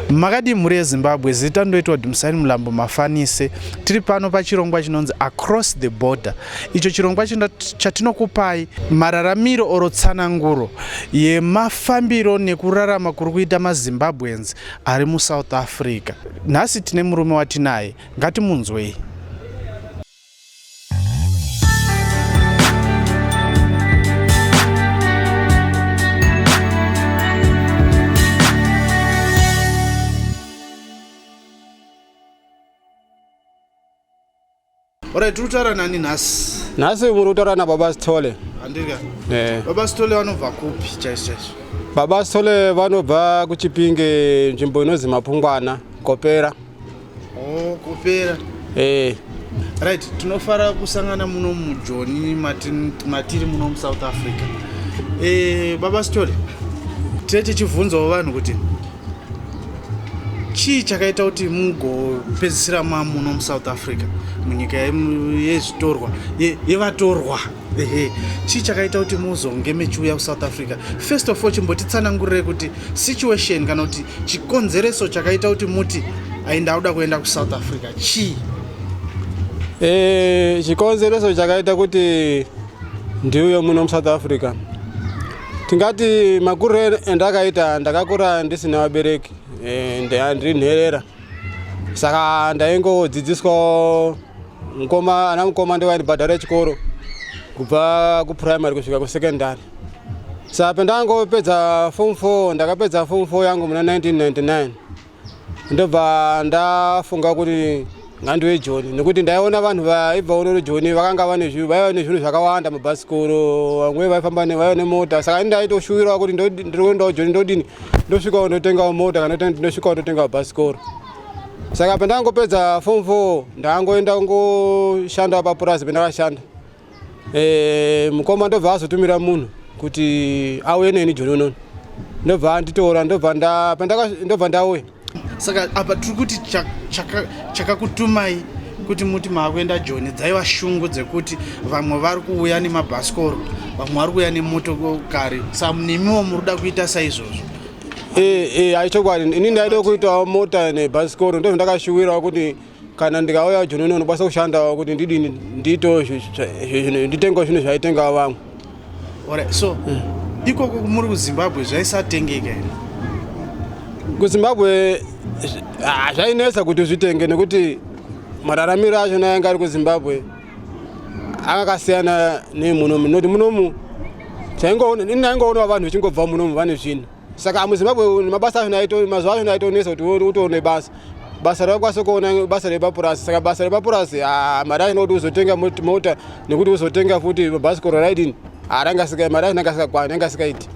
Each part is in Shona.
Makadii mhuri yeZimbabwe, zita ndoitwa Dumisani Mulambo Mafanise. Tiri pano pachirongwa chinonzi Across the Border. Icho chirongwa chatinokupai mararamiro oro tsananguro yemafambiro nekurarama kuri kuita maZimbabweans ari muSouth Africa. Nhasi tine murume watinaye, ngatimunzwei. Alright, tiri kutaura nani nhasi? Nhasi muri kutaura nababa Sithole. Handika. Eh. Baba Sithole vanobva kupi chaizvo chaizvo? Baba Sithole vanobva kuChipinge nzvimbo inonzi Mapungwana, Kopera. Oh, Kopera. Eh. Right, tinofara kusangana muno muJoni matiri muno muSouth Africa. Eh, Baba Sithole, tine tichibvunzawo vanhu kuti chii chakaita kuti mugopedzisira mamuno musouth africa munyika yezvitorwa yevatorwa ehe chii chakaita kuti muzonge mechiuya kusouth africa first of all chimbotitsanangurire kuti situation kana kuti chikonzereso chakaita kuti muti ainda kuda kuenda kusouth africa chii? Eh, chikonzereso chakaita kuti ndiuye muno musouth africa, tingati makuriro endakaita, ndakakura ndisina vabereki, ndiri nherera, saka ndaingodzidziswa mukoma, ana mukoma ndo vaindibhadhara chikoro kubva kuprimary kusvika kusekondary. Saka pandangopedza form 4, ndakapedza form 4 yangu muna 1999, ndobva ndafunga kuti ngandiwe Joni, nekuti ndaiona vanhu vaibva uno Joni vakanga vane vaiva nezvinhu zvakawanda, mabhasikoro, vamwe vaifamba vaiva nemota. Saka ini ndaitoshuwirawo kuti ndiri kuendawo Joni, ndodini, ndosvikawo ndotengawo mota kana ndosvikawo ndotengawo bhasikoro. Saka pandangopedza form 4, ndangoenda kungoshanda papurazi. Pendakashanda, mukoma ndobva azotumira munhu kuti auye neni Joni unono, ndobva anditora, ndobva ndauya. Saka apa tiri kuti chakakutumai kuti muti maakuenda Joni dzaiva shungu dzekuti vamwe vari kuuya nemabhasikoro, vamwe vari kuuya nemotokari, saka nemiwo muri kuda kuita saizvozvo? Aichokwadi, ini ndaida kuitawo mota nebhasikoro. Ndo zvandakashuwirawo kuti kana ndikauya Joni uno ndokwanisa kushandawo kuti ndidini, ndiitewo nditengewo zvinhu zvaitengawo vamwe. Alright, so ikoko muri kuZimbabwe zvaisatengeka here? KuZimbabwe zvainetsa kuti zvitenge, nekuti mararamiro acho naanga ari kuZimbabwe akakasiyana nemunomu, nekuti munomu ini ndaingoona vanhu vachingobva munomu vane zvinhu. Saka muZimbabwe mabasa acho, mazuva acho aitonetsa kuti utoone basa. Basa raukwanisa kuona basa repapurasi. Saka basa repapurasi, mari acho nokuti uzotenga mota nekuti uzotenga futi bhasikoro raidini, mari acho nanga asikakwani, anga asikaiti.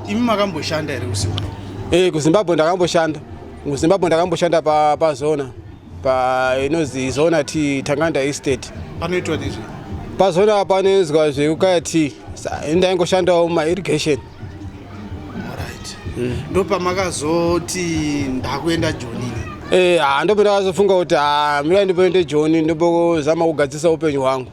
Imi makamboshanda here kuZimbabwe? Eh, kuZimbabwe ndakamboshanda. KuZimbabwe ndakamboshanda pazona pa inozi Zona Tea, Tanganda Estate. Panoitwa nezve? Pazona panoizwa zvekukaya tea. Ndaingoshandawo mumairrigation. Alright. Ndopamakazoti ndakuenda Jonini? Eh, ndopo ndakazofunga kuti mira ndimboende Joni, ndombozama kugadzisa upenyu hwangu.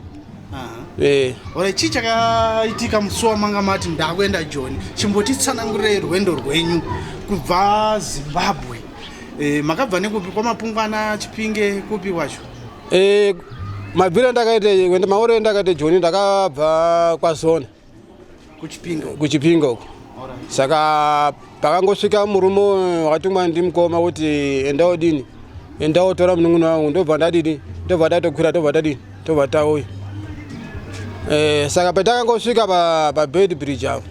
Alright, chii chakaitika musi wamanga mati ndakuenda Joni? Chimbotitsanangurirai rwendo rwenyu kubva Zimbabwe. Makabva nekupi? KwaMapungwana, Chipinge, kupi kwacho? Mabviro andakaita kuenda, maoro endakaita Joni, ndakabva kwaZona. KuChipinge? KuChipinge uko. Saka pakangosvika murume wakatumwa ndimukoma kuti enda udini, enda wotora munun'una wangu, ndobva ndadini, ndobva ndatokwira, ndobva tadini, ndobva tauya. Saka patakangosvika paBeitbridge apo,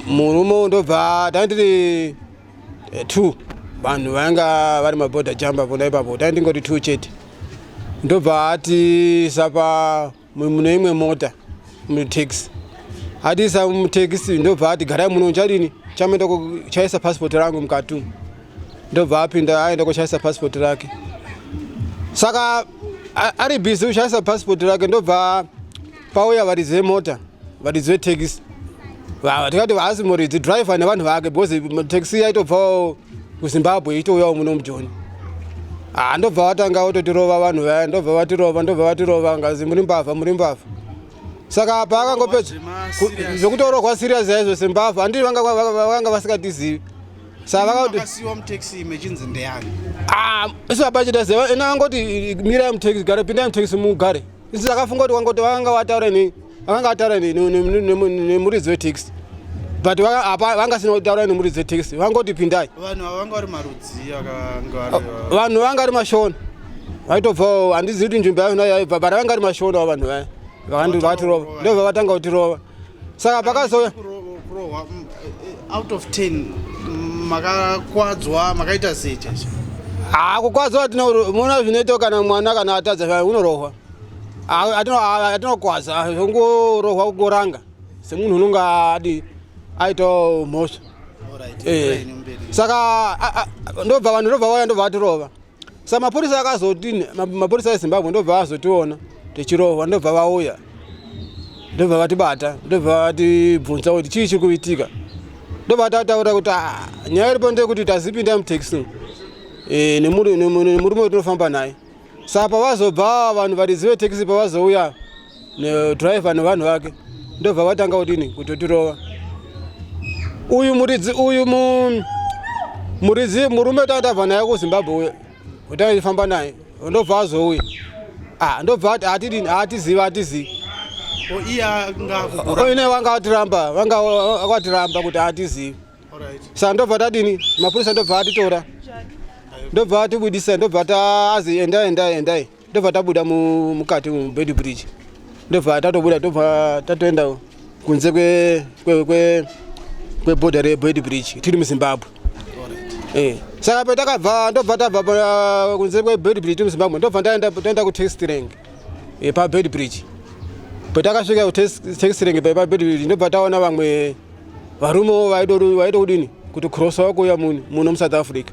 murume ndobva tandiri two vanhu vainga vari maborder jumper pona ipapo, taindingoti two chete, ndobva atiisa pa mune imwe mota, mutaxi. Atiisa mutaxi, ndobva ati garai muno, chadini, chamaenda kuchaisa passport rangu mukati umu. Ndobva apinda, aenda kuchaisa passport rake. Saka ari busy kuchaisa passport rake, ndobva pauya varidzi vemota, varidzi vetaxi. Tikati haasi muridzi, driver nevanhu vake, because taxi yaitobvawo kuZimbabwe ichitouyawo muno muJoni. Ndobva vatanga vototirova vanhu vaya, ndobva vatirova, ndobva vatirova, ngazi muri mbavha, muri mbavha. Saka paakangopedza zvekutorohwa serious yaizvo sembavha, handii vanga vasikatizivi. Saka vakati Makasiyiwa mutaxi mechinzi ndeyani? Ah, isu hapachita ziva ina angoti mirai mutaxi, gare, pindai mutaxi mugare. Isu takafunga kuti wangoti vanga vataura nei, vakanga vataura nemuridzi wetaxi, but vangasina kutaura nemuridzi wetaxi, vangoti pindai. Vanhu ava vanga vari marudzi akanga vari? Vanhu vanga vari Mashona, vaitobvawo, handizivi kuti nzvimbo yacho yaibva, but vanga vari Mashona vanhu vaya. Vakatirova, ndobva vatanga kutirova. Saka pakazouya Kurohwa, out of 10 makakwadzwa makaita sei chaizvo? Ha, kukwadzwa muna zvinoita kana mwana kana atadza zva unorohwa. Atinokwadza kungorohwa, kungoranga semunhu unonge adi aitawo mhosva. Alright, enyu mberi. Saka ndobva vanhu ndobva vauya, ndobva vatirova. Saka mapurisa akazotini, mapurisa eZimbabwe ndobva azotiona tichirohwa, ndobva vauya, ndobva vatibata, ndobva vatibvunza kuti chii chiri kuitika. Ndobva tataura kuti, "Ah, nyaya iripo ndeyekuti tazipinda mutaxi nemurume wetinofamba naye." Saka pavazobva vanhu varidzi vetaxi, pavazouya nedhiraivha nevanhu vake, ndobva vatanga kudini, kutotirova. Uyu muridzi uyu, muridzi murume tatabva naye kuZimbabwe uyu taifamba naye, ndobva azouya. Ah, ndobva ati hatidini, hatizivi, hatizivi. O, iye anga akugura? Ine vanga vatiramba, vanga vakatiramba kuti hatizivi. Saka ndobva tadini, mapurisa ndobva atitora, ndobva atibudisa, ndobva taazi endai, endai, endai. Ndobva tabuda mukati muBeitbridge, ndobva tatobuda, ndobva tatoenda kunze kwebhodha reBeitbridge tiri muZimbabwe. Saka petakabva, ndobva tabva kunze kweBeitbridge tiri muZimbabwe, ndobva taenda kutaxi rank paBeitbridge. Petakasvika kutaxi rank paBeitbridge, ndobva taona vamwe varumewo vaida kudini, kuti crossa kuuya muno muSouth Africa.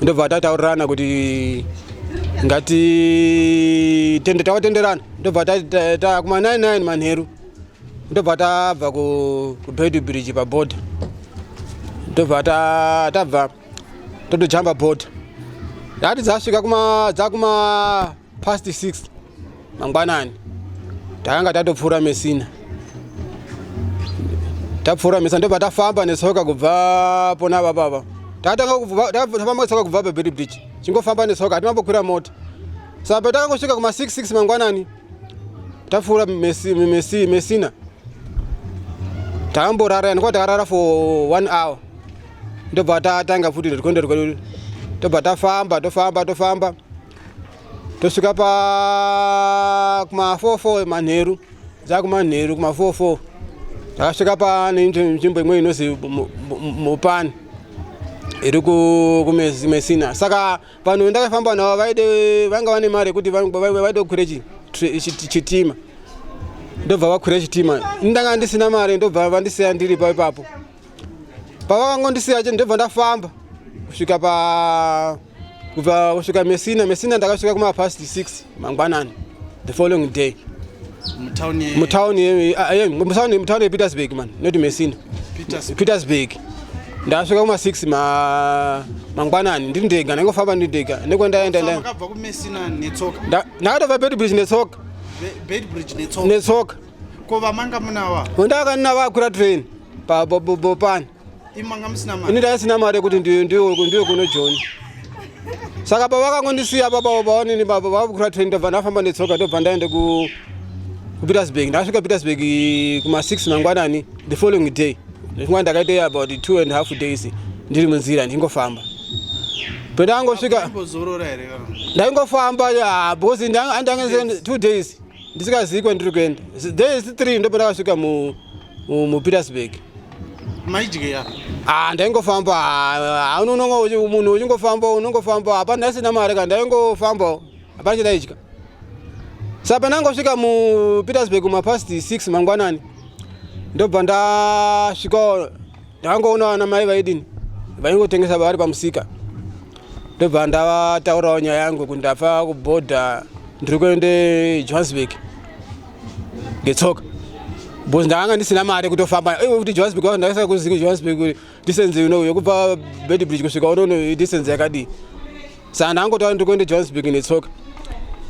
Ndobva tataurirana kuti ngati tende, takatenderana, ndobva kuma 99 manheru ndobva tabva kuBeitbridge pabhodha, ndobva tabva totojamba bhodha. Yati dzasvika kuma dzakuma past 6 mangwanani, takanga tatopfuura Mesina. Tapfuura Mesina, ndobva tafamba netsoka kubva pona apapapa. Takatanga tafamba netsoka kubva paBeitbridge, chingofamba netsoka, hatinambokwira mota. Saka patakangosvika kuma 66 mangwanani, tapfuura Mesina, takamborara ndikuva takarara for one hour, ndobva tatanga futi rwendo rwedu. Tobva tafamba, tofamba, tofamba, tosvika pa kuma 44 manheru, dzakumanheru kuma 44 takasvika pane nzvimbo imwe inozi Mopani iri kuMesina. Saka vanhu vendakafamba navo vaide, vanga vane mari yekuti vaide kukwira chitima, ndobva vakwira chitima. Ndanga ndisina mari, ndobva vandisiya ndiripo ipapo. Pavakangondisiya che, ndobva ndafamba kusvika pa kubva kusvika Mesina. Mesina ndakasvika kuma past 6 mangwanani the following day. Mutauni? Mutauni yePietersburg man, not Mesina. Petersburg. Petersburg ndasvika kuma 6 mangwanani ndiri ndega, ndaingofamba ndiri ndega nekwendaenda. Saka makabva kuMesina netsoka? Ndakatobva Beitbridge netsoka. Beitbridge netsoka? Netsoka. Ko vamanga munava? Ndakanina vakwira train pabopani. Imanga musina Ini mari? Ndaisina mari yekuti ndiwe kuno Joni. Saka pavakangondisiya baba pavanini baba vakwira train, ndobva ndafamba netsoka, ndobva ndaende kuPietersburg. Ndasvika Petersburg kuma 6 mangwanani the following day. Ndinga ndakaita about 2.5 days ndiri munzira ndingofamba. Pendangosvika Mbozorora here kana? Ndaingofamba ya, because ndanga 2 days ndisingazivi kwandiri kuenda. Days 3 ndopandakasvika muPietersburg. Maidyeya? Ah, ndaingofamba. Ah, munhu uchingofamba, unongofamba, hapana, ndasina mari ka, ndaingofamba, hapana chandaidya. Saka pandangosvika muPietersburg mapast 6 mangwanani, ndobva ndasvikawo, ndakangoona vana mai vaidini, vaingotengesa vari pamusika. Ndobva ndavataurawo nyaya yangu kuti ndabva kubhodha, ndiri kuende Johannesburg ngetsoka, because ndakanga ndisina mari kutofamba kuti Johannesburg, ndakasaka kuziva Johannesburg distance ino yekubva Beitbridge kusvika unono distance yakadii. Saka ndangotaura ndiri kuende Johannesburg netsoka.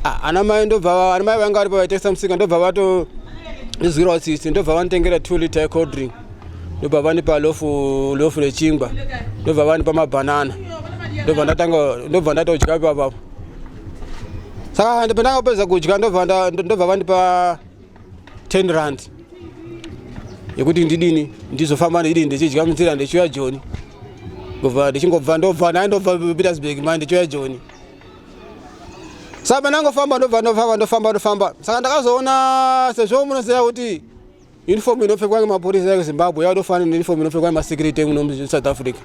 Ah, ana mai ndobva, ana mai vanga varipo vaitengesa musika, ndobva vatondizwirawo tsitsi, ndobva vanditengera 2 liter yecold drink. Ndobva vandipa lofu lofu rechingwa, ndobva vandipa mabhanana, ndobva ndatanga, ndobva ndatodya ipapapo. Saka pandakapedza kudya, ndobva vandipa 10 rand yekuti ndidini, ndizofamba, ndidini, ndichidya munzira ndichiuya Joni. Ndobva ndichingobva, ndobva ndobva Petersburg ma ndichiuya Joni. Saka pandangofamba, ndobva ndofamba, ndofamba, ndofamba. Saka ndakazoona, sezvo munoziva kuti uniform inopfekwa ngemapurisa ekuZimbabwe yadofanana neuniform inopfekwa nemasecurity emuno muSouth Africa.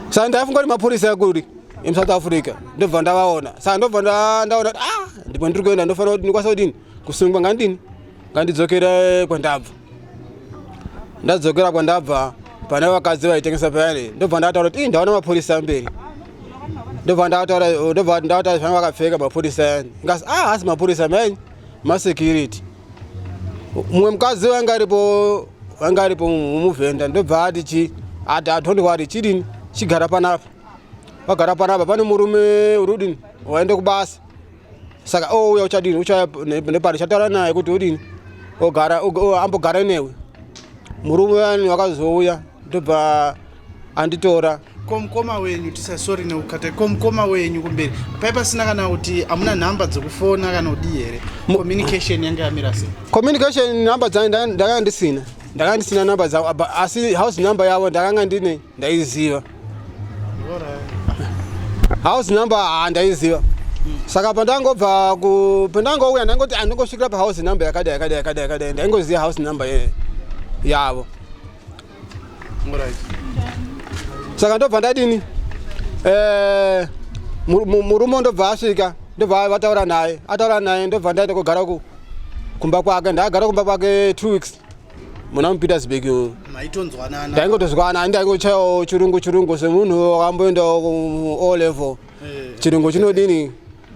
Saka ndaifunga kuti mapurisa ekuri emuSouth Africa. Ndobva ndavaona. Saka ndobva ndaona kuti, ah, ndipo ndiri kuenda, ndofanira kuti ndikwanisa kudini, kusungwa. Ngandidini, ngandidzokere kwandabva. Ndadzokera kwandabva, pane vakadzi vaitengesa payani. Ndobva ndataura kuti, "Ii, ndaona mapurisa amberi." Ndobva ndataura, ndobva ndataura zvanga vakapfeka mapurisa ayani. Ngasi, ah, hasi mapurisa mai, masecurity. Mumwe mukadzi wanga aripo muvhenda, ndobva ati chi, ati, "Don't worry, chidini, chigara panapa, wagara panapa. Pane murume uri udini, waende kubasa. Saka ouya, uchadini, uchaya nepari, chataura naye kuti udini, ogara, ambogara newe." Murume uyani wakazouya, ndobva anditora. Ko mukoma wenyu, tisasori neukata, ko mukoma wenyu kumberi pai pasina kana kuti hamuna nhamba dzekufona kana kudii here? Communication yanga yamira sei? Communication, namba dzangu ndakanga ndisina namba dzavo, asi house number yavo ndakanga ndine, ndaiziva house number. Ha, ndaiziva. Saka pandangobva ku pandangouya, ndangoti andingosvikira pahouse number yakadai, yakadai, yakadai, yakadai. Ndaingoziva house number yavo. Saka ndobva ndadini, murume ndobva asvika, ndobva vataura naye, ataura naye, ndobva ndaenda kugara kumba kwake. Ndakagara kumba kwake 2 weeks muna muPetersburg umu. Maitonzwanana? Ndaingotozwana, ndaingochayawo chirungu, chirungu semunhu wakamboendawo ku O level. Chirungu chinodini,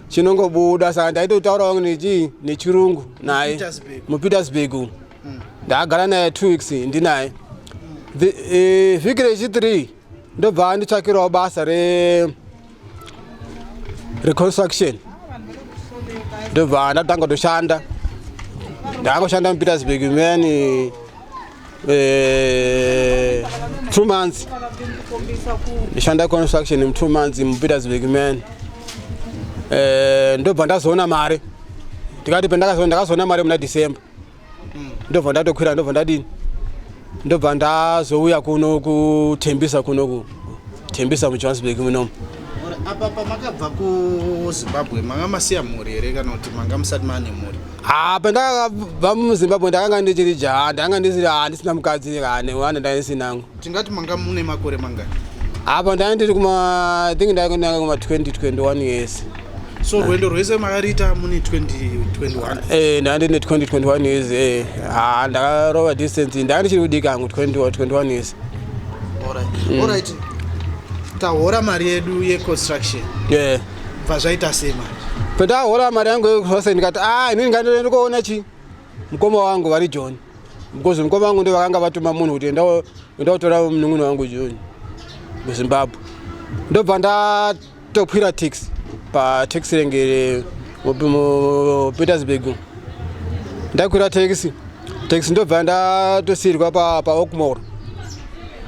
chinongobuda. Saka ndaitotaurawo nechi nechirungu naye. MuPetersburg. MuPetersburg umu. Ndakagara naye 2 weeks ndinaye. Vhiki rechi3 ndobva anditsvakirawo basa re reconstruction. Ndobva ndatanga kutoshanda. Ndakangoshanda muPetersburg muyani 2 months. Ndishanda construction mu 2 months muPetersburg muyani. Ndobva ndazoona mari, ndikati ndakazoona mari muna December. Ndobva ndatokwira, ndobva ndadini, ndobva ndazouya kuno kuTembisa, kuno kuTembisa muJohannesburg munomu. Apa pamakabva kuZimbabwe, manga masiya mhuri here kana kuti manga musati maane mhuri? Ha, pandakabva muZimbabwe ndakanga ndichiri jaha, ndakanga ndisiri, ha, ndisina mukadzi nemwana, ndaisinangu. Tingati manga mune makore mangani? Apa ndanga ndiri kuma, I think ndanga kuma 20, 21 years. So rwendo rwese makariita mune 2021? Eh, ndanga ndine 20, 21 years. Ha, ndakarova distance, ndanga ndichiri kudika hangu, 20 or 21 years. Alright, tahora mari yedu yeconstruction. Bva zvaita sei manje? Pandahora mari yangu yekuzvose, ndikati, a, inini ngandiende kuona chi mukoma wangu vari Joni, because mukoma wangu ndo vakanga vatuma munhu kuti enda kutora munun'una wangu Joni kuZimbabwe. Ndobva ndatokwira taxi pataxi rank muPetersburg. Ndakwira taxi, taxi ndobva ndatosiyirwa paOkmore.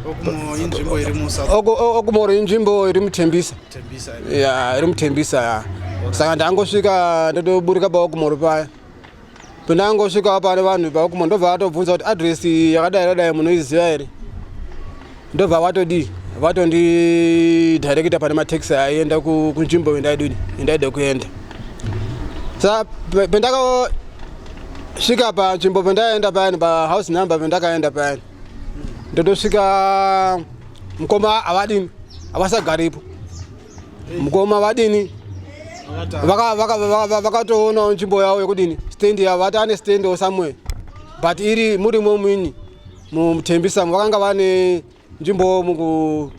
Oakmore inzvimbo iri muSouth? Oakmore inzvimbo iri muTembisa. Tembisa. Ya, iri muTembisa, ya. Saka ndangosvika, ndotoburika paOakmore paya. Pandangosvika pane vanhu paOakmore, ndobva vatobvunza kuti address yakadai yakadai munoiziva here? Ndobva vatodii, vatondidirecta pane mataxi aienda kunzvimbo yandaidini, yandaida kuenda. Saka pandakasvika panzvimbo pandaenda payani, pahouse number pandakaenda payani, ndotosvika mukoma havadini, havasagaripo. Mukoma vadini, vakatoonawo nzvimbo yavo yekudini, stand yavo. Vati ane stand somewhere, but iri murimo muini muTembisa. Vakanga vane nzvimbo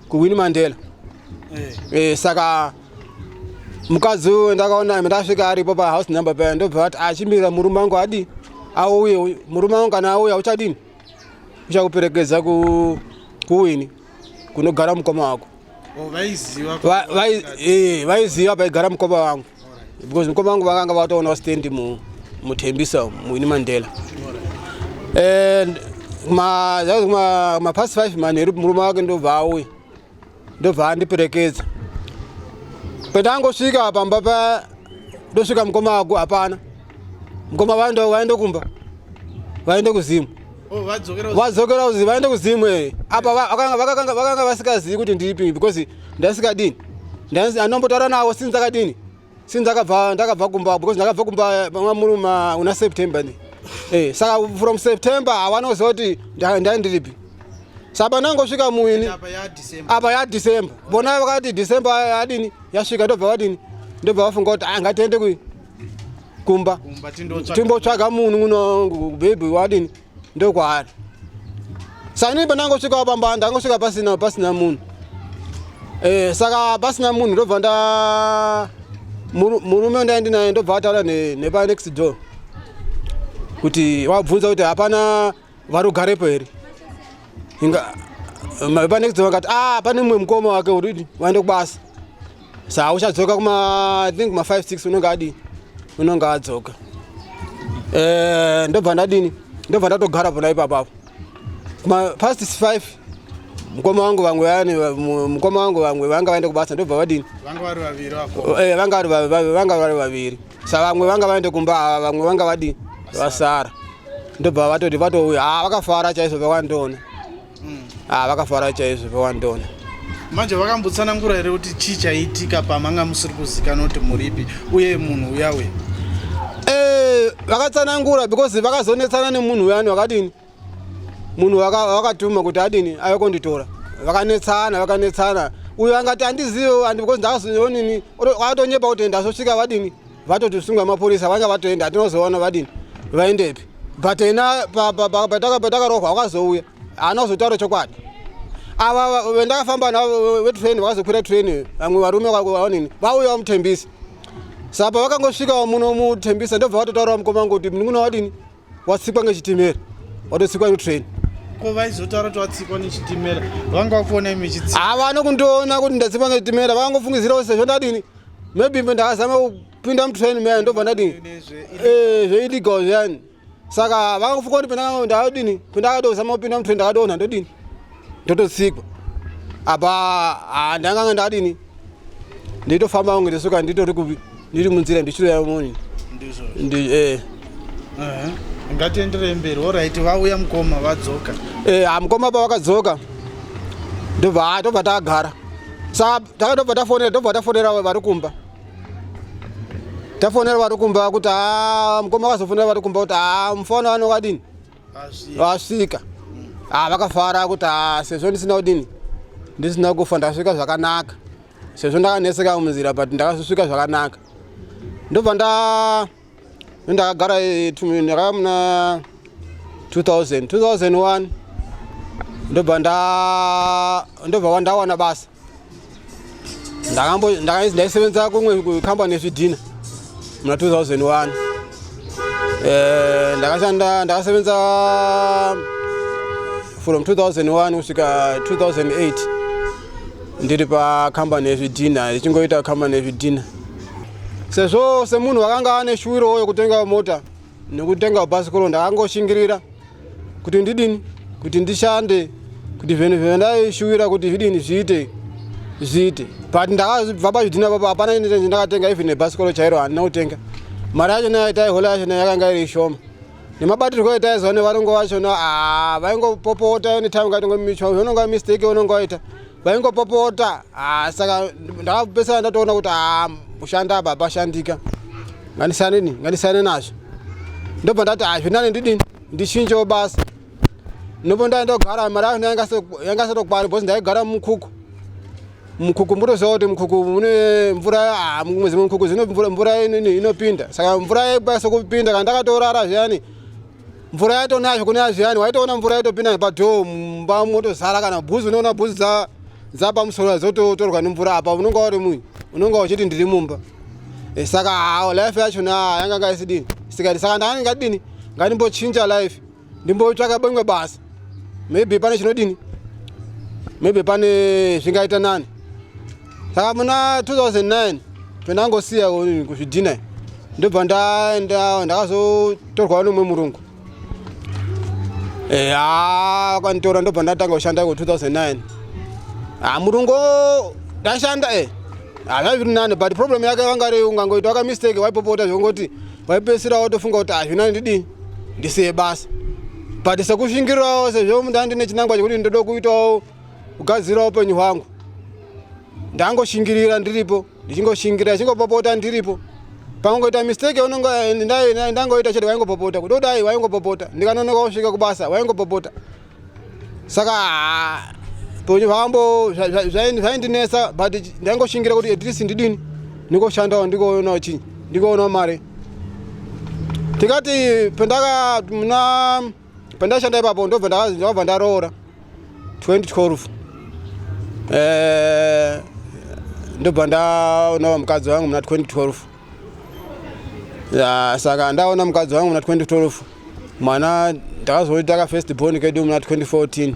kuWinnie Mandela. Saka mukadzi uyu ndakaona ndasvika aripo pahouse number paya, ndobva vati achimirira murume wangu adi auye. Murume wangu kana auya, uchadini, uchakuperekedza kuWinnie kunogara mukoma wako. Oh, vaiziva? Vaiziva paigara mukoma wangu, because mukoma wangu vakanga vatoona stand muTembisa, muWinnie Mandela. Mapast 5 manheru, murume wake ndobva auya, ndobva andiperekedza. Pendangosvika pamba pa, ndosvika mukoma wako hapana. Mukoma vaende kumba, vaende kuZimu. Oh, vadzokera? Vadzokera kuZimu, vaende kuZimu. Apa vakanga vasikazivi kuti ndiripi, because ndasikadini, anombotaura navo since akadini, since ndakabva kumba, because ndakabva kumba mamuruma una September ni. Saka from September hawana kuziva kuti ndai ndiripi. Saka pandangosvika muini apa yaDecember. Apa yaDecember, bona vakati December yadini, yasvika, ndobva vadini, ndobva vafunga kuti, "Ah, ngatiende kumba Kumba tindotsvaga." Timbotsvaga munhu uno, baby wadini, ndokwaari. Saka inini pandangosvikawo pamba, ndangosvika pasina munhu. Saka pasina munhu, ndobva nda murume wandaindi naye ndobva ataura nepa next door kuti wabvunza kuti hapana vari kugarepo here. Inga pa next door vakati, "Ah, pane mumwe mukoma wake uridi waende kubasa, saka uchadzoka kuma, I think kuma 5 6 unonge adini, unonge adzoka." Ndobva ndadini, ndobva ndatogara pona ipapapo. Kuma past 5 mukoma wangu vamwe vayani, mukoma wangu vamwe vanga vaende kubasa, ndobva vadini. Vanga vari vaviri vako? Vanga vari vaviri. Sa vamwe vanga vaende kumba, ava vamwe vanga vadini, vasara. Ndobva vatoti vatouya. Ha, vakafara chaizvo pavandiona. Ha, vakafara chaizvo pavandiona. Manje vakambotsanangura here kuti chii chaitika pamanga musiri kuzikanwa kuti muripi, uye munhu uya uya? Vakatsanangura, because vakazonetsana nemunhu uyani wakadini, munhu wakatuma kuti adini, auye konditora. Vakanetsana, vakanetsana. Uyo angati handizive andi, because ndakazonini, vakatonyepa kuti ndazosvika vadini, vatotisunga mapurisa, vanga vatoenda, hatinozoona vadini, vaendepi. But ena patakarohwa wakazouya, haana kuzotaura chokwadi. Ava vendakafamba navo vetrain, vakazokwira train, vamwe varume vaonini, vauya vamuTembisa. Saka vakangosvika muno muTembisa, ndobva vatotaura mukoma wangu kuti munun'una wadini, watsikwa ngechitimera, watotsikwa netrain. Ko vaizotaura kuti watsikwa nechitimera, vanga vakuona imi chitsikwa? Havana kundiona kuti ndatsikwa ngechitimera. Vakangofungidzirawo sezvo ndadini, maybe ndakazama kupinda mutrain meya, ndobva ndadini, zveillegal zviyani. Saka vakangofunga kuti ndadini, pendakadozama kupinda mutrain, ndakadonha, ndodini, ndototsikwa. Apa ndanganga ndadini, nditofamba kunge ndisuka, nditori kupi, ndiri munzira ndichiroya muni. Ndizvo. Ndi. Ngatienderei mberi. Alright, vauya mukoma, vadzoka. Mukoma pavakadzoka, ndobva tobva tagara. Saka takatobva tafonera, tobva tafonera vari kumba, tafonera vari kumba kuti ha, mukoma akazofonera vari kumba kuti ha, mufana wano wakadini, wasvika. Ha, vakafara kuti ha, sezvo ndisina kudini, ndisina kufa, ndasvika zvakanaka, sezvo ndakaneseka munzira, but ndakazosvika zvakanaka. Ndobva ndakagara, ndakava muna 2000, 2001, ndobva ndobva ndawana basa. Ndaisevenza kumwe kambani yezvidhina muna 2001. Ndakashanda, ndakasevenza from 2001 kusvika 2008 ndiri pakambani yezvidhina, ndichingoita kambani yezvidhina. Sezvo semunhu wakanga ane shuwiro yekutenga mota nekutenga bhasikoro, ndakangoshingirira kuti ndidini, kuti ndishande, kuti zvinhu zvendaishuwira kuti zvidini, zviite, zviite. But ndakabva pazvidhina papo, hapana ndakatenga, even nebhasikoro chairo handina kutenga. Mari yachona taihola yachona yakanga iri shoma, nemabatirwo etaiziva nevarungu vachona, vaingopopota anytime. Ngatingo mistake unonga waita, vaingopopota. Saka ndakapesana, ndatoona kuti kushanda apa hapashandika, ngandisane, ngandisane nazvo. Ndobva ndati, "Zvinani ndidini, ndichinjewo basa." Ndopo ndaendogara, mari yacho yanga isatokwani, because ndaigara mumukuku. Mukuku, mutoziva kuti mukuku mune mvura. Mwedzi mukuku zvino mvura inopinda. Saka mvura yaikwanisa kupinda kana ndakatorara zviyani, mvura yaitonaya kunaya zviyani, waitoona mvura yaitopinda nepadhoo mumba, motozara. Kana bhuzi, unoona bhuzi dzapamusoro dzototorwa nemvura. Apa unonga uri mui, unonga uchiti ndiri mumba. Saka life yachona yanga ngaisidini sikati. Saka ndakani ngadini, ngandimbochinja life, ndimbotsvaka bimwe basa, maybe pane chinodini, maybe pane zvingaita nani. Saka muna 2009 pendangosiya kuzvidhina, ndobva ndakazotorwa nemumwe murungu. Akanditora, ndobva ndatanga kushanda ku 2009. Ah, murungu ndashanda, zviri nani, but problem yake vangari ungangoita waka mistake, waipopota zvongoti waipedzisira watofunga kuti hazvina, ndidini, ndisiye basa. But sekushingirirawo, sezvo ndandine chinangwa chekuti ndoda kuitawo kugadzira upenyu hwangu, ndangoshingirira ndiripo, ndichingoshingira, chingopopota ndiripo. Pangoita mistake unonga ndangoita chete, waingopopota kuti udai, waingopopota. Ndikanonoka kusvika kubasa, waingopopota. Saka upenyu hwambo zvaindinetsa, but ndaingoshingira kuti at least ndidini, ndingoshandawo, ndingoonawo chinyi, ndingoonawo mari. Tikati pendaka muna pandashanda ipapo, ndobva ndakabva ndaroora 2012. Ndobva ndaona mukadzi wangu muna 2012. Ya, saka ndaona mukadzi wangu muna 2012, mwana ndakazoita ka first born kedu muna 2014,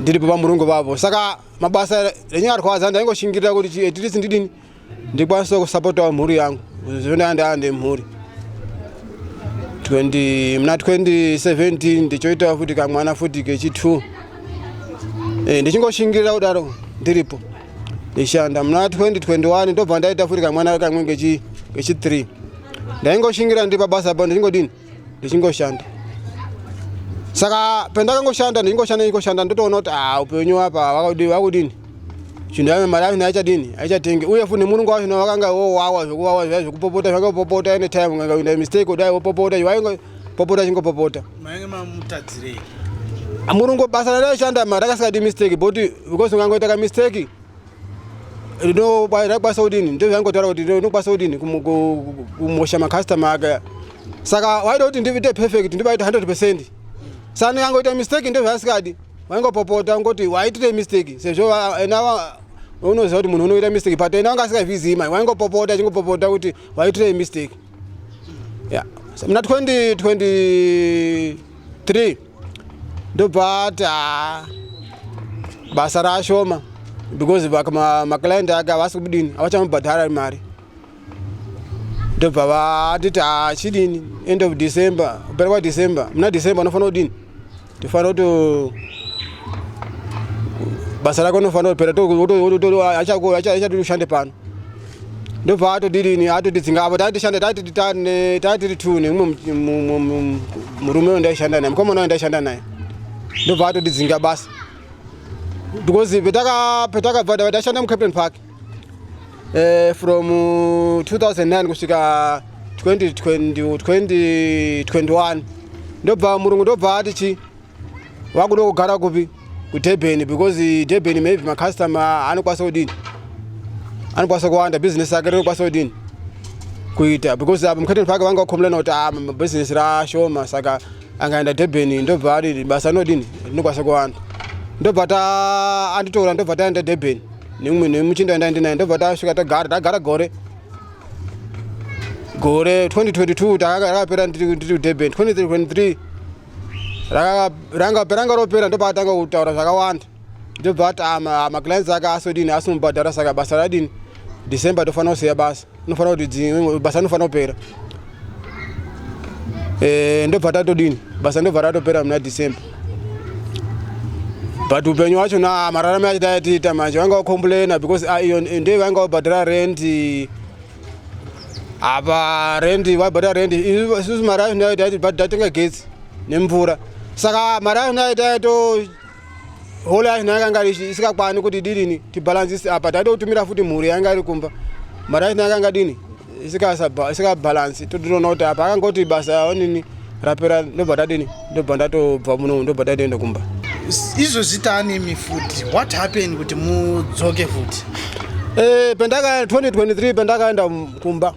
ndiripo pamurungu papo. Saka mabasa renyakarwadza, ndaingoshingirira kuti at least ndidini, ndikwanise kusapotawo mhuri yangu, zvonda ndemhuri. 20 muna 2017 ndichoita futi kamwana futi kechi2. Ndichingoshingirira kudaro ndiripo ndichishanda. Muna 2021 ndobva ndaita futi kamwana kamwe kechi3. Ndaingoshingira ndiri pabasa po, ndichingodini, ndichingoshanda. Saka pendakangoshanda, ndichingoshanda, ndichingoshanda, ndotoona kuti ah, upenyu apa wakudini, chinhu yacho mari yacho aichadini, aichatengi. Uye futi nemurungu wacho wakanga wowawa zvekuwawa zviya zvekupopota, zvangopopota anytime. Ungangoita mistake kudai, wopopota, waingopopota, chingopopota. Mainge mamutadzirei? Murungu basa randaishanda mari rakasikadi mistake, but because ungangoita ka mistake rakwanisa kudini, ndo zvangotaura kuti rinokwanisa kudini kumosha macustomer ake. Saka waida kuti ndiite perfect, ndibaita 100%. Saka ndikangoita mistake, ndo zvaasikadi, waingopopota ngoti waitire mistake, sezvo ena unoziva kuti munhu unoita mistake, but ena wanga asingazvizii, waingopopota, achingopopota kuti waitire mistake. Yeah. So, muna 2023 ndobva ati "Ah, basa rashoma," because maclient ake havasi kudini, havachamubhadhara mari. Ndobva vatiti, "Ah, chidini, end of December, kupera kwaDecember, muna December unofanira kudini, tofanira kuto basa rako rinofanira kupera, achati ushande pano." Ndobva atodidini, atotidzinga apo taitishanda, taitiri two nemumwe murume wendaishanda naye, mukomana wendaishanda naye. Ndobva atotidzinga basa because petakabva tashanda muCaptain Park from 2009 kusvika 2020, 2021. Ndobva murungu ndobva ati chi wakuda kugara kupi, kuDurban, because Durban maybe macustomer anokwanisa kudini, anokwanisa kuwanda, business yake rinokwanisa kudini kuita, because apa muCaptain Park vanga vacomplaina kuti ah, business rashoma. Saka angaenda Durban, ndobva ari basa rinodini, rinokwanisa kuwanda. Ndobva ta anditora, ndobva taenda Durban nemumwe nemuchinda wandaenda naye. Ndobva tasvika, tagara, tagara gore gore 2022 rakapera ndiri kuDurban. 2023 ranga ropera, ndobva kutaura zvakawanda. Ndobva ati maclients ake asodini, asimubhadhara. Saka basa radini, December tofanira kusiya basa, unofanira kuti basa rinofanira kupera. Ndobva tatodini, basa ndobva ratopera muna December. But upenyu hwacho na mararamo acho taitiita manje, vanga vacomplaina because ah, iyo ndiye vanga vabhadhara rent apa, rent vaibhadhara rent, isusu mari yacho taitenga getsi nemvura. Saka mari yacho nayo taito holo yacho nayo yakanga isingakwani kuti didini, tibhalansise. Apa taitotumira futi mhuri yanga iri kumba, mari yacho nayo yakanga dini, isingabhalansi. Totoona kuti apa akangoti basa onini rapera, ndobva tadini, ndobva ndatobva muno, ndobva tatoenda kumba. Izvozvi taanemi futi, what happened kuti mudzoke futi? Pendaka 2023 pendakaenda kumba,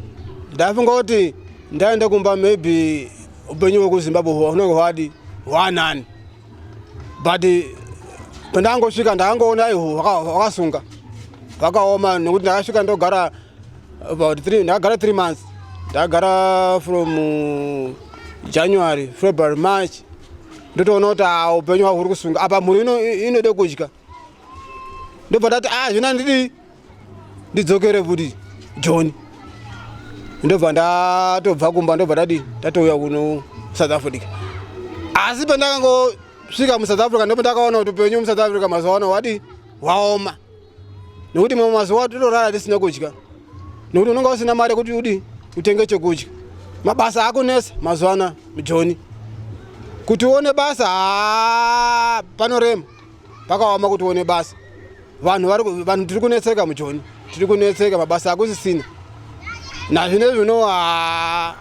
ndafunga kuti ndaenda kumba maybe upenyu hwekuZimbabwe hunenge hwadi hwanani, but pendangosvika ndakangoona ihwo hwakasunga, hwakaoma, nekuti ndakasvika ndogara about three, ndakagara 3 months. Ndakagara from January, February, March. Ndotoona kuti ah, upenyu hwahuri kusunga apa, mhuri inode kudya. Ndobva ndati, ah, zvino ndidii, ndidzokere futi Joni. Ndobva ndatobva kumba, ndobva ndadii, ndatouya kuno South Africa. Asi pandakangosvika muSouth Africa, ndipo ndakaona kuti upenyu muSouth Africa mazuva ano wadi waoma, nekuti mamwe mazuva totorara tisina kudya, nekuti unonga usina mari yekuti udi utenge chekudya. Mabasa akunetsa mazuva ana mujoni. Kuti uone basa, haa, panorema, pakaoma kuti uone basa. Vanhu vari vanhu tiri kunetseka mujoni, tiri kunetseka, mabasa akusisina. Nazvino zvino, haa,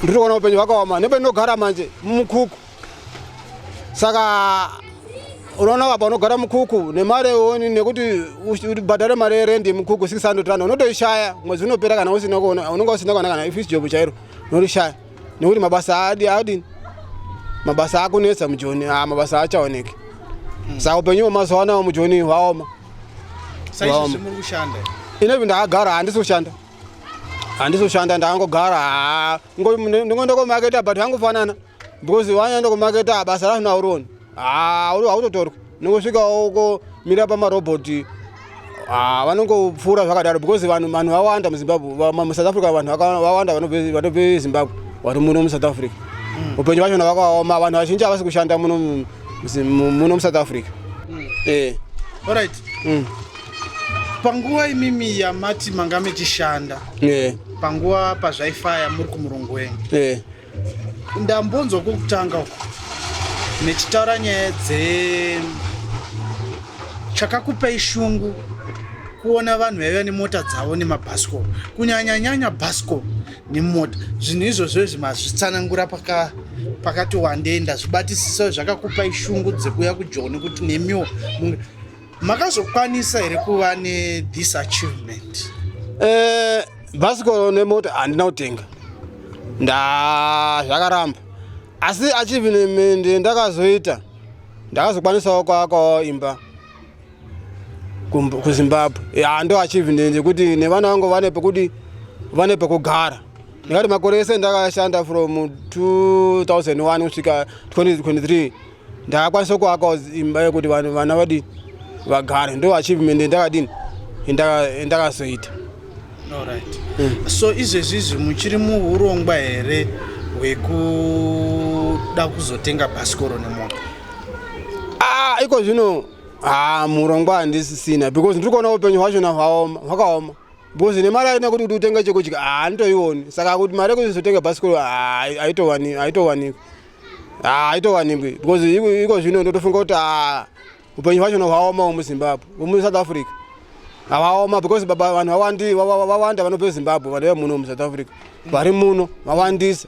ndiri kuona upenyu hwakaoma nependinogara manje mumukuku. Saka unoona apa unogara mukuku nemari iwoni, nekuti ubhadhare mari yerendi yemukuku 600 rand unotoishaya mwedzi unopera kana usina kuona, unonga usina kuona kana ifisi job chairo unorishaya, nekuti mabasa adi adini, mabasa akunetsa mujoni. Ah, mabasa achaoneki. Saka upenyu hwemazuva anaya mujoni hwaoma. Saizvozvi muri kushanda? Inevi ndakagara, handisi kushanda, handisi kushanda, ndakangogara. Haa, ndingoenda kumaketa, but hangofanana, because wanyaenda kumaketa basa racho haurioni, hautotorwi. Nongosvika uko mira pamarobhoti, vanongopfuura zvakadaro, because vanhu vawanda muZimbabwe, muSouth Africa vanhu vawanda vanobve Zimbabwe vari muno muSouth Africa. Upenyu hwachona hwakaoma, vanhu vazhinji havasi kushanda muno muno muSouth Africa. Alright. Panguva imimi yamati manga mechishanda, panguva pazvaifaya muri kumurungu wenyu, ndambonzwa kwokutanga uko mechitaura nyaya dze chakakupei shungu kuona vanhu vaiva nemota dzavo nemabhasikoro, kunyanyanyanya bhasikoro nemota. Zvinhu izvozvo izvi mazvitsanangura pakati wandei, ndazvibatisisa. Zvakakupai shungu dzekuuya kuJoni kuti nemiwo makazokwanisa here kuva nethis achievement? Bhasikoro nemota handina kutenga, nda zvakaramba. Asi achievement ndakazoita, ndakazokwanisawo kuakawo imba kuZimbabwe. Ya, ndo achievement yekuti nevana vangu vane pekuti vane pekugara. Ndingati makore ese ndakashanda from 2001 kusvika 2023, ndakakwanisa kuakawo imba yekuti vanhu vana vadi vagare. Ndo achievement ndakadini, ndakazoita. Alright. So izvezvi izvi muchiri muurongwa here hwekuda kuzotenga bhasikoro nemota? Ah, iko zvino, ah, murongwa handisisina, because ndiri kuona upenyu hwachona hwaoma, hwakaoma, because nemari aina kuti utenge chekudya handitoioni. Saka kuti mari yekuzotenga bhasikoro haitowanikwi, haitowanikwi, because iko zvino ndotofunga kuti, ah, upenyu hwachona hwaomawo muZimbabwe, muSouth Africa hwaoma, because baba vanhu vawanda vanobve Zimbabwe vanouya muno muSouth Africa, vari muno vawandisa.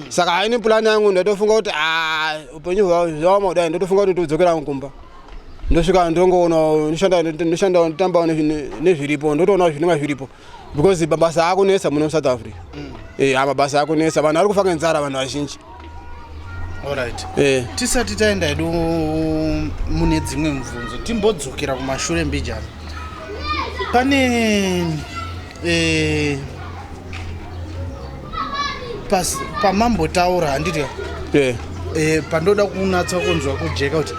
Saka haini pulani yangu, ndatofunga kuti, ah, upenyu hwaoma kudai, ndotofunga kuti ndodzokera kumba, ndosvika ndongoona ndoshanda, ndotambawo nezviripo, ndotoona zvinonga zviripo, because mabasa akunetsa muno muSouth Africa. Mabasa akunetsa, vanhu vari kufa ngenzara, vanhu vazhinji. Alright. Tisati taenda hedu mune dzimwe mubvunzo, timbodzokera kumashure mbijana. Pane pamambotaura, handiti? Eh. Pandoda kunatsa kunzwa kujeka kuti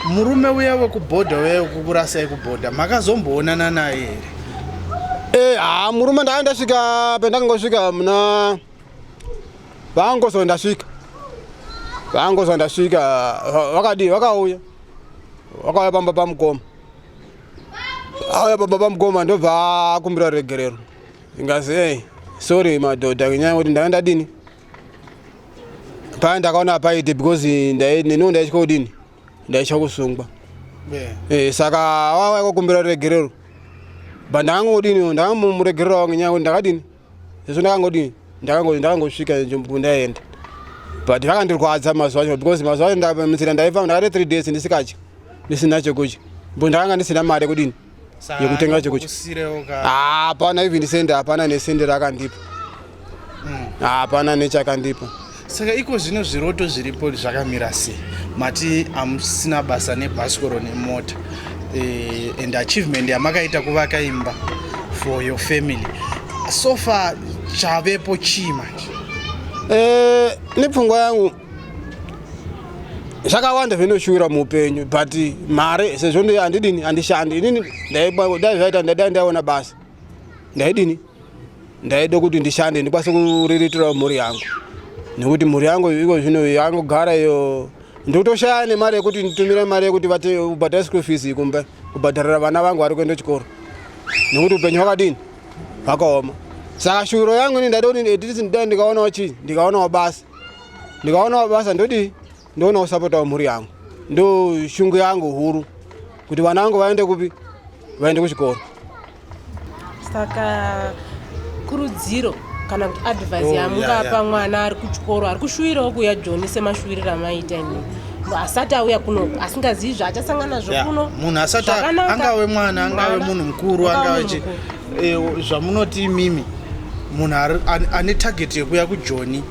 murume uya wekubhodha, uya wekukurasai kubhodha, makazomboonana naye here? Ha, murume ndanga ndasvika, pendakangosvika muna vangozwa ndasvika, vangozwa ndasvika, vakadii, vakauya, vakauya pamba pamukoma. Auya pamba pamukoma, ndobva akumbira regerero, ingazi, "Ei, sorry madhodha, ngenyaya yekuti ndanga ndadini paya, ndakaona paite, because neniwo ndaitya kudini, ndaitya kusungwa." Saka wauya kukumbira regerero, but ndakangodini, ndakangomuregererawo ngenyaya yekuti ndakadini, sezvo ndakangodini, ndakangosvika nzvimbo ndaenda. But zvakandirwadza mazuva acho, because mazuva acho munzira ndaifamba, ndakaita 3 days ndisikadya, ndisina chekudya, bo ndakanga ndisina mari yekudini, yekutenga chekudya. Kusirewo ka? Hapana even sende, hapana nesende rakandipa, hapana nechakandipa. Saka iko zvino zviroto zviripo zvakamira sei? Mati hamusina basa nebhasikoro nemota, and achievement yamakaita kuvaka imba for your family. So far chavepo chii manje? Nepfungwa yangu, zvakawanda zvinoshuwira muupenyu, but mari, sezvo handidini, handishandi inini. Dai zvaita, ndadai ndaiona basa, ndaidini, ndaida kuti ndishande ndikwanise kuriritira mhuri yangu. Nekuti mhuri yangu iko zvino yangogara iyo, ndikutoshaya nemari yekuti nditumire mari yekuti vate kubhadhara school fees kumba, kubhadharira vana vangu vari kuenda chikoro, nekuti upenyu hwakadini, hwakaoma. Saka shuviro yangu ini ndaida kuti at least ndida ndikaonawo chii, ndikaonawo basa, ndikaonawo basa ndodii, ndoonawo sapotawo mhuri yangu. Ndo shungu yangu huru kuti vana vangu vaende kupi, vaende kuchikoro. Saka kurudziro kana kuti advice yamungapa mwana ari kuchikoro ari kushuwirawo kuuya Joni semashuwiriro amaita imini, asati auya kunoku, asingazivi zvaachasangana nazvo kuno? Munhu asati Zvakanaka. Angave mwana, angave Mwana, munhu mukuru, angave angave munhu chi zvamunoti imimi, munhu ane target yekuya kuJoni,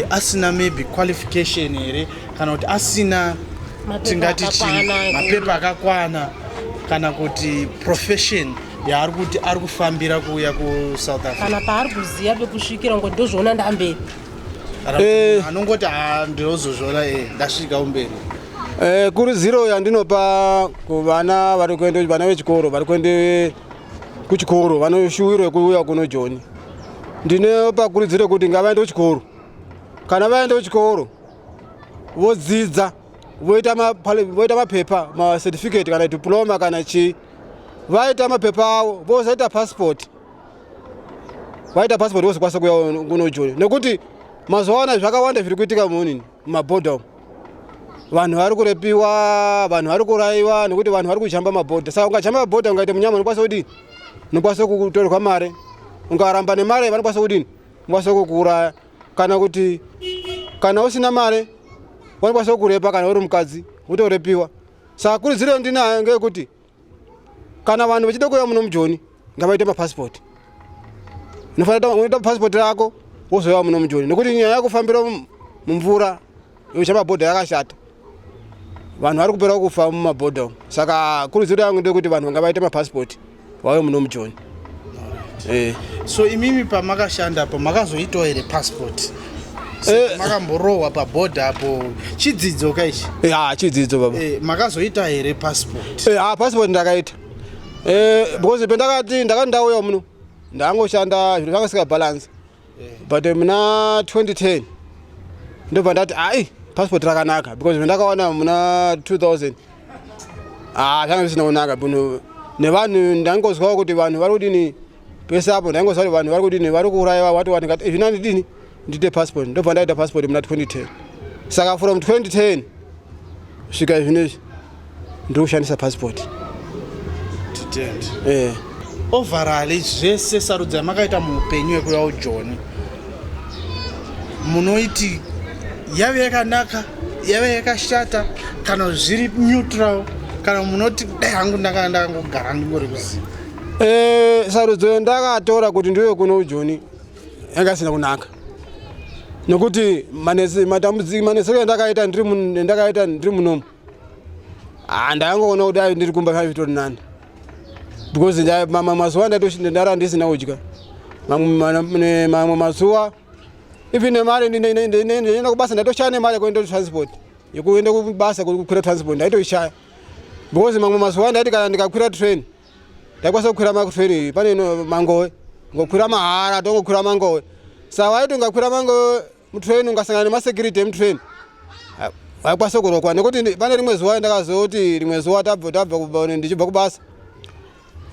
asina maybe qualification here, kana kuti asina Mapepa tingati chii, akakwana. Mapepa akakwana, kana kuti profession yaari kuti ari kufambira kuuya kuSouth Africa, kana paari kuziva pekusvikira, ngo ndozvoona ndamberi? Kana kuti anongoti, "Ah, ndinozozviona ndasvika umberi"? Kurudziro yandinopa kuvana vari kuenda, vana vechikoro vari kuende kuchikoro, vanoshuwiro yekuuya kuno Joni, ndinopa kurudziro kuti ngavaende kuchikoro. Kana vaende kuchikoro vodzidza, voita mapepa, macertificate kana diploma kana chii, vaita mapepa avo, vozoita passport. Vaita passport, vozokwanisa kuuya kuno Joni, nekuti mazuva ano zvakawanda zviri kuitika munini mumabhodha umu. Vanhu vari kurepiwa, vanhu vari kuraiwa, nekuti vanhu vari kujamba mabhodha. Saka ungajamba mabhodha, ungaita munyama, unokwanisa kudini? Unokwanisa kutorerwa mare. Ungaramba nemare, vanokwanisa kudini? Unokwanisa kukuuraya. Kana kuti kana usina mare, vanokwanisa kukurepa. Kana uri mukadzi, wotorepiwa. Saka kurudziro ndinayo ngeyekuti kana vanhu vachida kuuya muno muJoni, ngavaite mapasipoti. Unofanira unoita pasipoti rako, wozouya muno muJoni, nekuti nyaya yekufambira mumvura yechamabhodha yakashata. Vanhu vari kupera kufa mumabhodha umu. Saka kurudziro yangu ndeyekuti vanhu ngavaite mapasipoti, vauye muno muJoni. So imimi pamakashanda apo, makazoitawo here passport? Makamborohwa pabhodha apo, chidzidzo kaichi? Ya, chidzidzo baba. Makazoita here passport? Ha, passport ndakaita, because pendakati ndakati ndauya muno, ndangoshanda, zviro zvanga sika balance, but muna 2010 ndobva ndati, ai, passport rakanaka, because zvandakaona muna 2000, ah, zvanga zvisina kunaka buno nevanhu. Ndangozwawo kuti vanhu vari kudini pese apo, ndaingozwa kuti vanhu vari kudini, vari kuurayiwa, wati wati. Ngati zvina ndidini, ndiite passport. Ndobva ndaita passport muna 2010. Saka from 2010 kusvika zvinezvi ndiri kushandisa passport. Titende. Eh. Overall, zvese sarudzo yamakaita muupenyu yekuya uJoni, munoiti yave yakanaka, yave yakashata, kana zviri neutral, kana munoti dai hangu ndakangogara ndingori kuziva? Sarudzo yandakatora kuti ndiuye kuno uJoni yanga isina kunaka, nekuti matambudziko, maneseko andakaita ndakaita ndiri munomu, ah, ndakangoona kuti ai, ndiri kumba zvitori nani, because mamwe mazuva ndara ndisina kudya, mamwe mazuva even nemari ndienda kubasa ndatoshaya nemari yekuenda transport, yekuenda kubasa, kukwira transport ndaitoishaya, because mamwe mazuva ndaiti kana ndikakwira train, ndaikwanisa kukwira matrain pane ino Mangowe, ngokwira mahara, tongokwira Mangowe. Saka waiti ungakwira Mangowe mutrain, ungasangana nemasecurity emutrain, waikwanisa kurokwa. Nekuti pane rimwe zuva ndakazoti, rimwe zuva tabva ndichibva kubasa,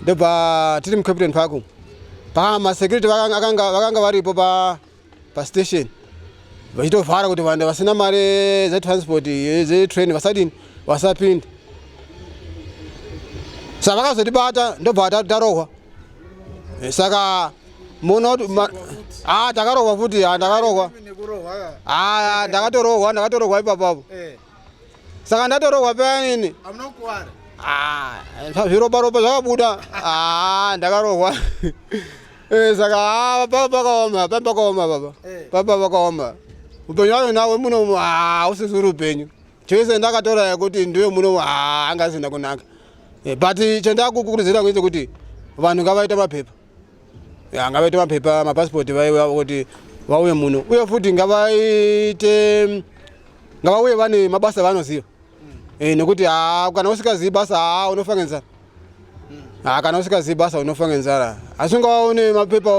ndobva tiri muCaptain Park umu, pa masecurity vakanga varipo pastation vachitovhara kuti vanhu vasina mari dzetransport, dzetrain, vasadini, vasapinda. Saka vakazotibata, ndobva tarohwa. Saka muona kuti ah, takarohwa futi. Ah, ndakarohwa. Ah, ndakatorohwa, ndakatorohwa ipapapo. Saka ndatorohwa payanini, ah, zviropa ropa zvakabuda. Ah, ndakarohwa. Saka ah, papa pakaoma, papa pakaoma, baba. Papa pakaoma. Upenyu wacho nawe muno, ah, usisiri upenyu. Chese ndakatora yekuti ndiwe muno, ah, anga asina kunaka. But chendakukurudzira kuite kuti vanhu ngavaite mapepa. Ya, ngavaite mapepa, mapasipoti, kuti vauye muno. Uye futi ngavaite, ngavauye vane mabasa avanoziva. Nekuti haa, kana usikazivi basa, haa, unofa ngenzara. Haa, kana usikazivi basa unofa ngenzara, asi ungava une mapepa,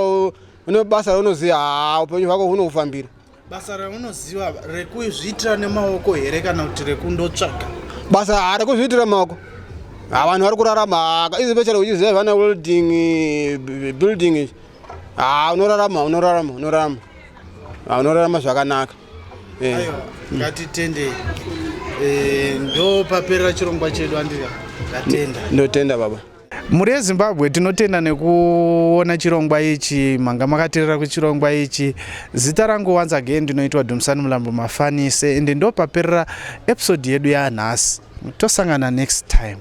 une basa raunoziva, haa, upenyu hwako hunokufambira. Basa raunoziva rekuzviitira nemaoko here kana kuti rekundotsvaga? Basa harekuzviitira maoko. Vanhu vari kurarama, especially uchiziva vana welding, building. Ha, unorarama, unorarama, unorarama. Unorarama zvakanaka. Aiwa, ngatitendei. Ndo paperera chirongwa chedu, andika. Ndatenda. Ndotenda, baba. Mhuri yeZimbabwe, tinotenda nekuona chirongwa ichi. Manga makateerera kuchirongwa ichi. Zita rangu once again ndinoitwa Dumisani Mulambo Mafanise, ende ndo paperera episode yedu yanhasi. Tosangana next time.